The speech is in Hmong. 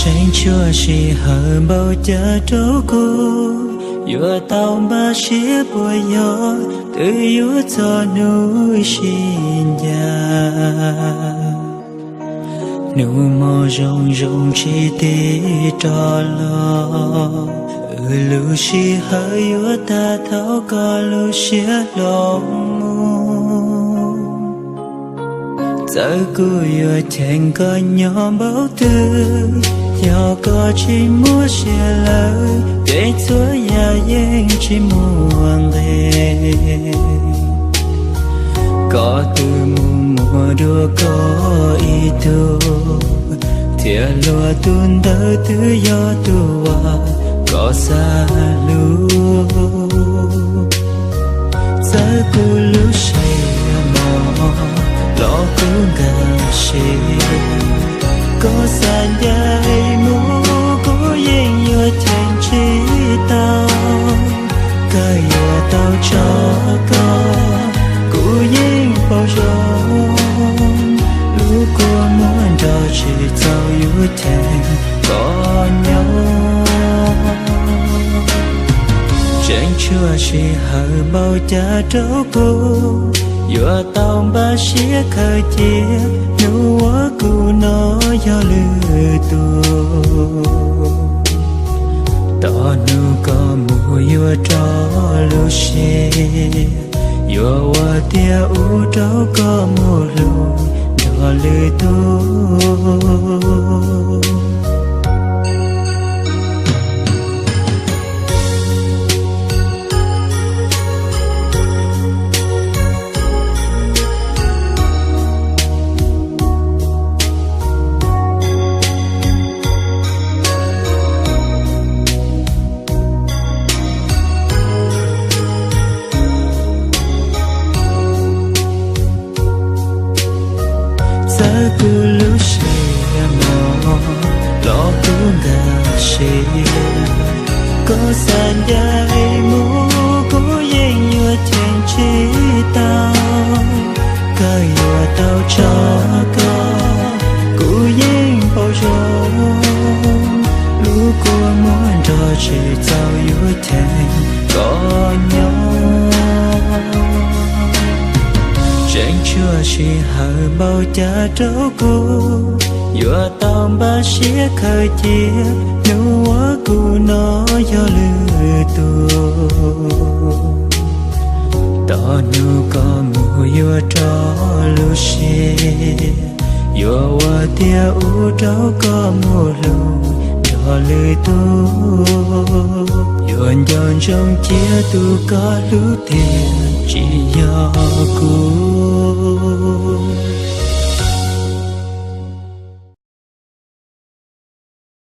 Tseem tshuav sij hawm npaum cas rau kuv, yuav tau npaj siab puas yog twb yuav txog hnub sib ncaim. Hnub hmo zoo zoo tsis tiv rov los, wb lub sij hawm yuav tag thaum koj lub siab hlob mus. Txawm kuv yuav cheem koj nyob npaum twg, yog koj tsis muaj sia lawm ces txhua yam yeej tsis muaj nqis. Koj twb mus muaj dua koj ib tug, thiab luag tus ntawd twb yog tus uas koj xav hlub. Txawm kuv lub siab mos los kuv nkag siab, koj xav ncaim mus kuv yeej yuav cheem tsis tau. Kawg yuav tau tso koj kuv yeej paub zoo, lub kua muag nrog tsis txaus yuav cheem koj nyob. Tseem tshuav sij hawm npaum cas rau kuv, yuav tau npaj siab khaws cia hnub uas kuv no yog lwm tus. Tom hnub koj mus yuav rov lub siab, yuav ua tiag ub rau koj mus hlub nrog lwm tus. Txawm kuv lub siab mos los kuv nkag siab, koj xav ncaim mus kuv yeej yuav cheem tsis tau. Kawg yuav tau tso koj kuv yeej paub zoo, lub kua muag nrog tsis txaus yuav cheem koj nyob. Tseem tshuav sij hawm npaum cas rau kuv, yuav tau npaj siab khaws cia hnub uas kuv no yog lwm tus. Tom hnub koj mus yuav rov lub siab, yuav ua tiag ub rau koj mus hlub nrog lwm tus. Yuav nco ntsoov cia tus koj hlub tiag tsis yog kuv.